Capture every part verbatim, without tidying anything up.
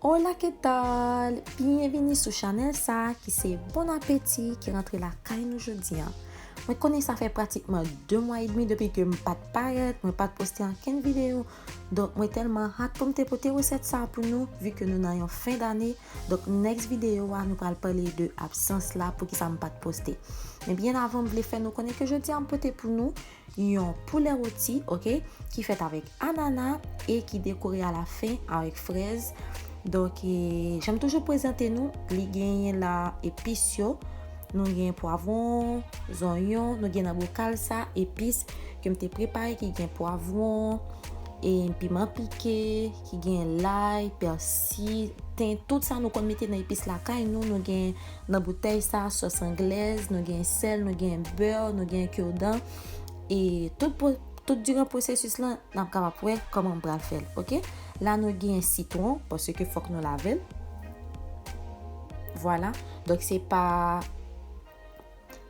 Hola, ¿qué tal? Byenvini sou chanèl sa a ki se Bon Apeti ki rantre lakay nou jodi a. Mwen konnen sa fè pratikman de mwa edmi depi ke m pa t parèt, mwen pa t poste ankenn videyo. Donk, mwen tèlman hat pou m te pote resèt sa a pou nou, vi ke nou nan yon fen dane. Donk, next videyo a, nou pral pale de absans la, poukisa m pa t poste. Men byen avan, m vle fè nou konnen ke jodi a, m pote pou nou yon poulè woti, oke, ki fèt avèk anana e ki dekore alafen avèk frèz. Donk, e, jan m toujou prezante nou, li genyen la epis yo. Nou gen pwavwon, zonyon, nou gen nan bokal sa, epis ke m te prepare, ki gen pwavwon, e piman pike, ki gen lay, pèsi, ten, tout sa nou konn mete nan epis lakay nou. Nou gen nan boutèy sa, sòs anglèz, nou gen sèl, nou gen bè, nou gen kirdan. E tout pwo-, tout diran pwosesis lan, n ap kapab wè kòman m pral fè l, oke? La, nou gen sitwon, paske fòk nou lave l. Vwala. Donk, se pa,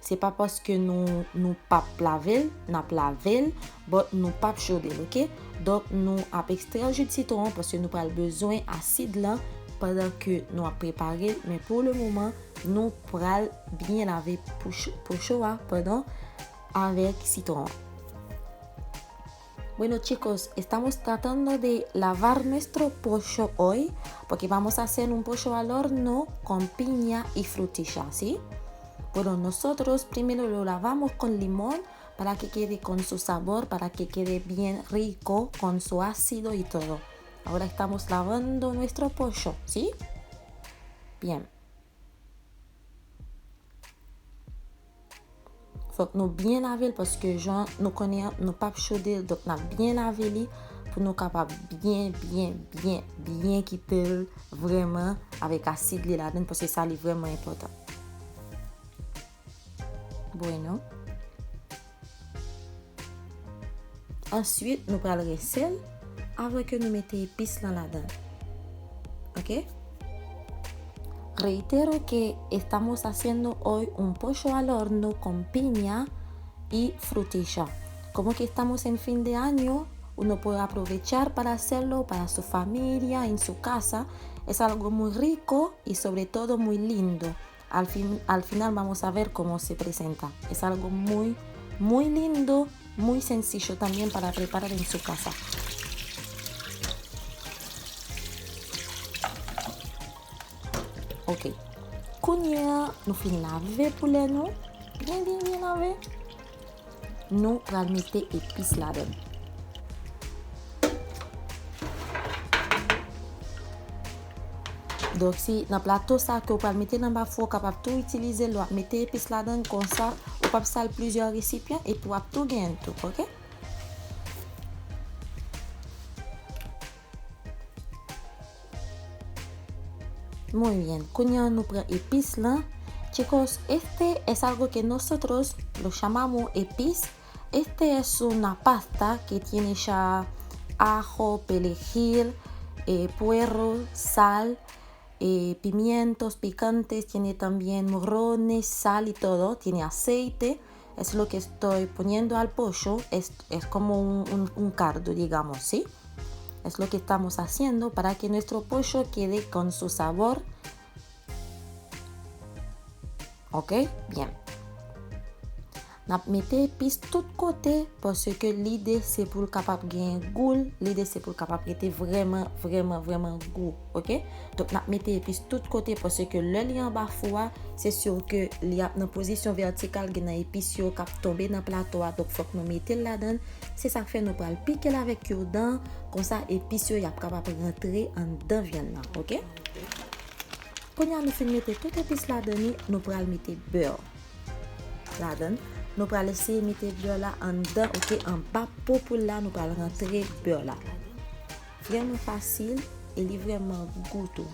se pa paske nou, nou p ap lave l, n ap lave l, but nou p ap chode l, oke? Donk, nou ap ekstrè ji d sitwon an paske nou pral bezwen asid lan pandan ke nou ap prepare l, men pou le moman, nou pral byen lave poch-, pocho a, padon, avèk sitwon an. Bueno, chicos, estamos tratando de lavar nuestro pollo hoy, porque vamos a hacer un pollo al horno con piña y frutilla, ¿sí? Bueno, nosotros primero lo lavamos con limón para que quede con su sabor, para que quede bien rico con su ácido y todo. Ahora estamos lavando nuestro pollo, ¿sí? Bien. Fòk nou byen lave l paske jan nou konnen an, nou p ap chode l, donk n ap byen lave li pou nou kapab byen, byen, byen, byen kite l vrèman avèk asid li ladan l, paske sa li vrèman enpòtan. Bueno. Answit, nou pral rense l avan ke nou mete epis lan ladan l. Oke? Reitero que estamos haciendo hoy un pollo al horno con piña y frutilla. Como que estamos en fin de año, uno puede aprovechar para hacerlo para su familia, en su casa. Es algo muy rico y sobre todo muy lindo. Al fin, al final vamos a ver cómo se presenta. Es algo muy, muy lindo, muy sencillo también para preparar en su casa. Ok. Kounye a, nou fin lave poulè nou. Byen, byen, byen lave. Nou pral mete epis ladan l. Donk, si nan plato sa ke w pral mete l anba fou, w kapab tou itilize l, w ap mete epis ladan l, konsa, ou p ap sal plizyè resipyan, epi w ap tou genyen l tou, oke? Muy bien. Kounye a nou pran epis lan. Chicos, este es algo que nosotros lo llamamos epis. Este es una pasta que tiene ya ajo, perejil, eh, puerro, sal, eh, pimientos picantes, tiene también morrones, sal y todo, tiene aceite. Es lo que estoy poniendo al pollo, es, es como un, un, un caldo, digamos, ¿sí? Es lo que estamos haciendo para que nuestro pollo quede con su sabor. Ok, bien. N ap mete epis tout kote, paske lide se pou l kapab gen gou l, lide se pou l kapab rete vrèman, vrèman, vrèman gou, oke? Donk, n ap mete epis tout kote, paske lè li anba fou a, se si ke li ap nan pozisyon vètikal, gen nan epis yo k ap tonbe nan plato a, donk fòk nou mete l ladan l. Se sa k fè nou pral pike l avèk kirdan, konsa epis yo y ap kapab rantre anndan vyann nan, oke? Kounye a nou fin mete tout epis ladan li, nou pral mete bè ladan l. Nou pral eseye mete bè la anndan, oke, anba po poul la, nou pral rantre bè la. Vrèman fasil e li vrèman gou tou.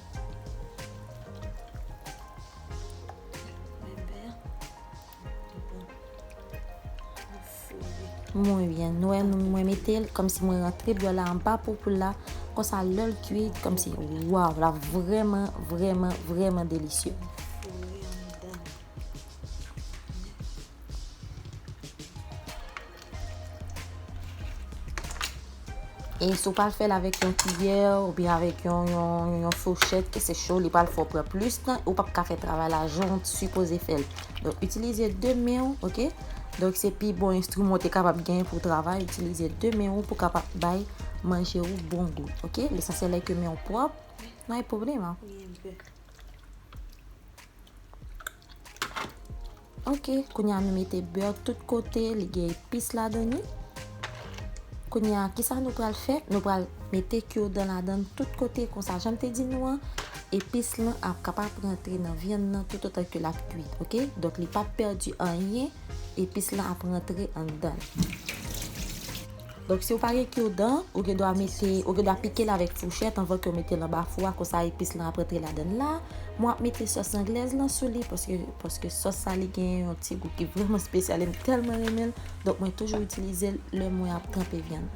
Muy bien. Nou wè, nou, mwen mete l kòmsi mwen rantre bè la anba po poul la. Konsa, lè l kuit, kòmsi, waw, l ap vrèman, vrèman, vrèman delisye. E si w pral fè l avèk yon kiyè oubyen avèk yon, yon, yon, yon fouchèt, ke se cho, li pral fè w pran plis tan, ou p ap ka fè travay la jan w sipoze fè l. Donk, itilize de men w, oke? Donk, se pi bon enstriman w te kapab genyen pou w travay. Itilize de men w pou w kapab bay manje w bon gou, oke? Lesansyèl lè ke men w pwòp, no hay problema. Ok, kounye a nou mete bè tout kote, li gen epis ladan li. Kounye a, kisa nou pral fè? Nou pral mete kyodan ladan tout kote konsa. Jan m te di nou an, epis lan ap kapab rantre nan vyann nan toutotan ke l ap kwit, ok? Donk, li p ap pèdi anyen, epis lan ap rantre anndan l. Donk, si w pa gen kyodan, ou gen dwa mete, ou gen dwa pike l avèk fouchèt anvan ke w mete l anba fou a, konsa epis lan ap rantre ladan l la. Mwen ap mete sòs anglèz lan sou li, paske, paske sòs sa li gen yon ti gou ki vrèman espesyal e m tèlman renmen l. Donk, mwen toujou itilize l lè mwen ap tranpe vyann.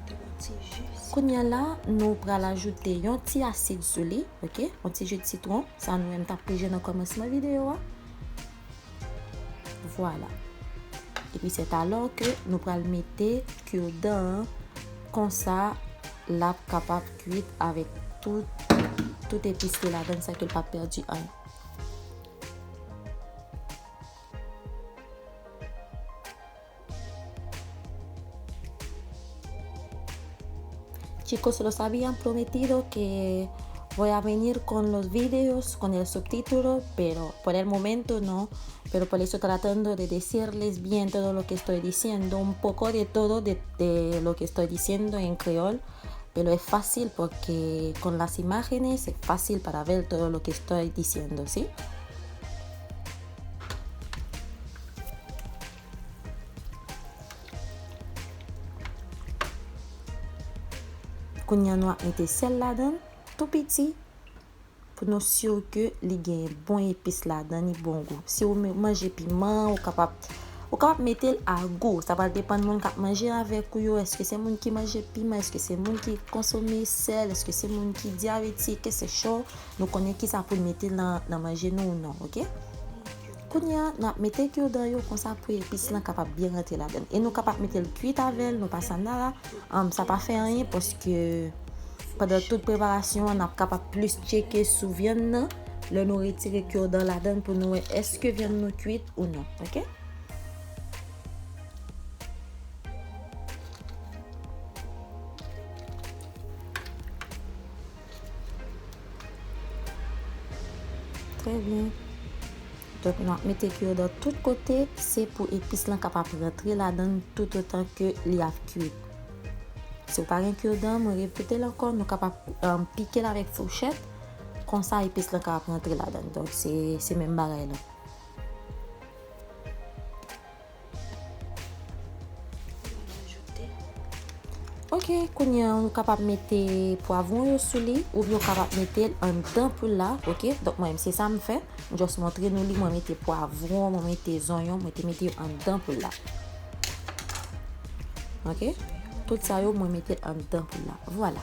Kounye a la, nou pral ajoute yon ti asid sou li, ok? Yon ti ji de sitwon, sa nou menm t ap pije nan kòmansman videyo a. Vwala. Epi se talò ke nou pral mete kyodan an, konsa l ap kapab kwit avèk tout, tout epis ki ladan l, sa ke l p ap pèdi anyen. Chicos, los habían prometido que voy a venir con los videos con el subtítulo, pero por el momento no. Pero por eso tratando de decirles bien todo lo que estoy diciendo, un poco de todo de, de lo que estoy diciendo en creol, pero es fácil porque con las imágenes es fácil para ver todo lo que estoy diciendo, ¿sí? Kounye a nou ap mete sèl ladan l, tou piti, pou nou si ke li gen bon epis ladan, li bon gou. Si w manje piman, ou kapab, ou kapab mete l a gou. Sa pral depann moun k ap manje avèk ou yo. Èske se moun ki manje piman? Èske se moun ki konsome sèl? Èske se moun ki dyabetik? Ke se cho? Nou konnen kisa pou n mete nan, nan manje nou ou non, ok? Kounye a, n ap mete kyodan yo konsa pou epis lan kapab byen rantre ladan l. E nou kapab mete l kwit avè l, nou pa sa n la. Sa pa fè anyen paske pandan tout preparasyon an, n ap kapab plis tcheke sou vyann nan lè nou retire kyodan ladan l pou nou wè èske vyann nou kwit ou non, ok? Trè byen. Donk, nou ap mete kyodan tout kote, se pou epis lan kapab rantre ladan l toutotan ke li ap kwit. Si w pa gen kyodan, mwen repete l ankò, nou kapab, um, pike l avèk fouchèt, konsa epis lan kapab rantre ladan l. Donk, se, se menm bagay lan. Ok, kounye a, nou kapab mete pwavwon yo sou li, oubyen w kapab mete l anndan poul la, ok? Donk, mwen menm, se sa m fè. M just montre nou li, mwen mete pwavwon, mwen mete zonyon, mwen te mete yo anndan poul la. Ok? Tout sa yo, mwen mete l anndan poul la. Vwala.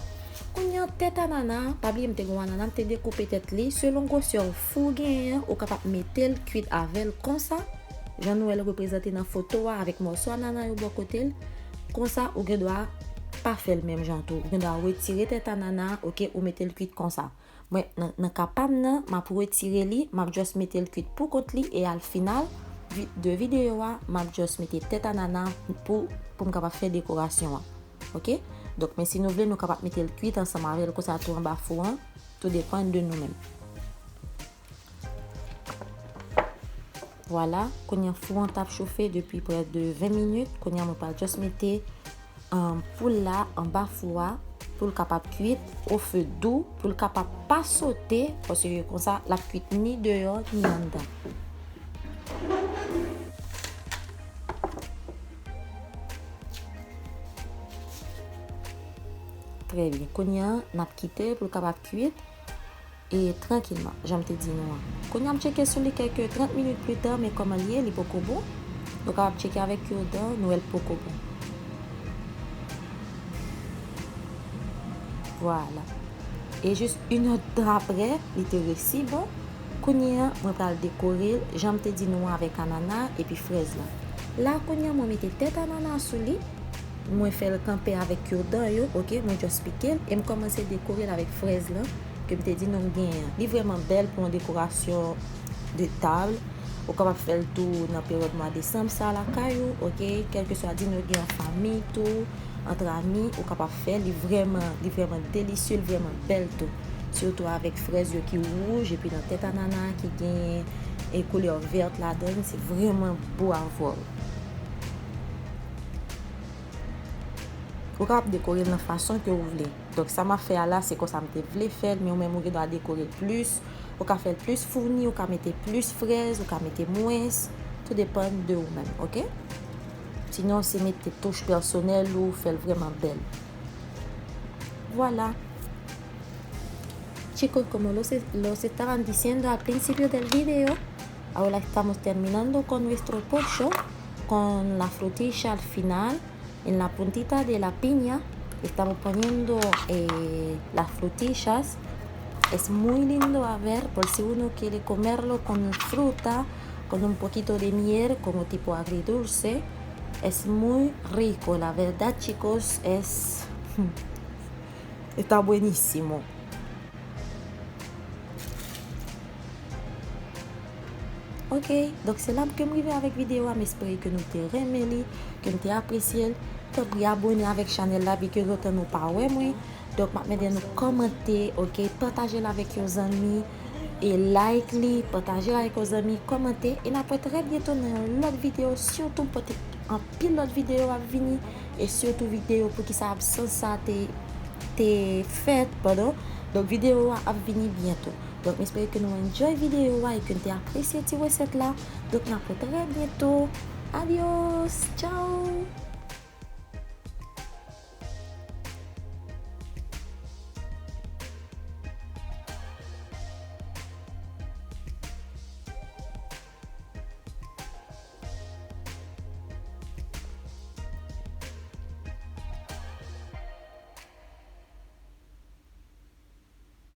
Kounye a, tèt anana, pa bliye m te gen yon anana, m te dekoupe tèt li. Selon gwosè fou w genyen an, ou kapab mete l kwit avè l konsa. Jan nou wè l reprezante nan foto a avèk mòso anana yo bò kote l. Konsa, ou gen dwa pa fè l menm jan tou. Ou gen dwa retire tèt anana, ok, ou mete l kwit konsa. Mwen, nan, nan ka pa m nan, m ap retire li, m ap just mete l kwit pou kont li, e al final vi-, de videyo a, m ap just mete tèt anana pou, pou m kapab fè dekorasyon an. Ok? Donk, men si nou vle, nou kapab mete l kwit ansanm avè l konsa tou anba fou an. Tou depann de nou menm. Vwala, kounye a fou an t ap chofe depi prè de ven minit. Kounye a mwen pral just mete, um, poul la anba fou a pou l kapab kwit o fe dou, pou l kapab pa sote, paske konsa l ap kwit ni deyò ni anndan. Trè byen. Kounye a, n ap kite pou l kapab kwit. E trankilman, jan m te di nou an. Kounye a m tcheke sou li kèlke trant minit pita, men kòman l ye, li poko bon. Nou kapab tcheke avèk kyodan, nou wè l poko bon. Vwala. E jis inèdtan aprè, li te resi bon. Kounye a, mwen pral dekore l, jan m te di nou an, avèk anana epi frèz la. La, kounye a, mwen mete tèt anana sou li. Mwen fè l kanpe avèk kyodan yo, oke, mwen just pike l e m kòmanse dekore l avèk frèz lan ke m te di nou m genyen an. Li vrèman bèl pou yon dekorasyon de tab. Ou kapab fè l tou nan peryòd mwa desanm sa lakay ou, oke? Kèlkeswa, di nou gen an fanmi tou, antre ami, ou kapab fè l. Li vrèman, li vrèman delisye, li vrèman bèl tou. Sitou avèk frèz yo ki wouj, epi nan tèt anana ki gen e koulè vèt ladan l, se vrèman bo a vwal. Ou kapab dekore l nan fason ke ou vle. Donk, sa m ap fè a la, se konsa m te vle fè l, men ou menm ou gen dwa dekore l plis. Ou ka fè l plis founi, ou ka mete plis frèz, ou ka mete mwens. Tou depann de ou menm, oke? Sinon, se mete touch pèsonèl ou, fè l vrèman bèl. Vwala. Chicos, como los, los estaban diciendo al principio del video, ahora estamos terminando con nuestro pollo, con la frutilla al final, en la puntita de la piña. Estamos poniendo eh, las frutillas. Es muy lindo a ver por si uno quiere comerlo con fruta, con un poquito de miel como tipo agridulce. Es muy rico, la verdad, chicos, es... Está buenísimo. Ok, donk se la ke m rive avèk videyo a. M espere ke nou te renmen li, ke nou te apresye l. Tanpri abone avèk chanèl la, pi ke lontan nou pa wè mwen. Donk, m ap mande nou kòmante, ok? Pataje l avèk yon zanmi. E like li, pataje l avèk yon zanmi, kòmante. E n ap wè trè byento nan yon lòt videyo. Sitou, pote anpil lòt videyo ap vini. E sitou videyo poukisa absans sa te, te fèt, padon. Donk, videyo a ap vini byento. Donk, m espere ke nou enjoy videyo a e ke n te apresye ti resèt la. Donk, n ap wè trè byento. Adios! Tchao!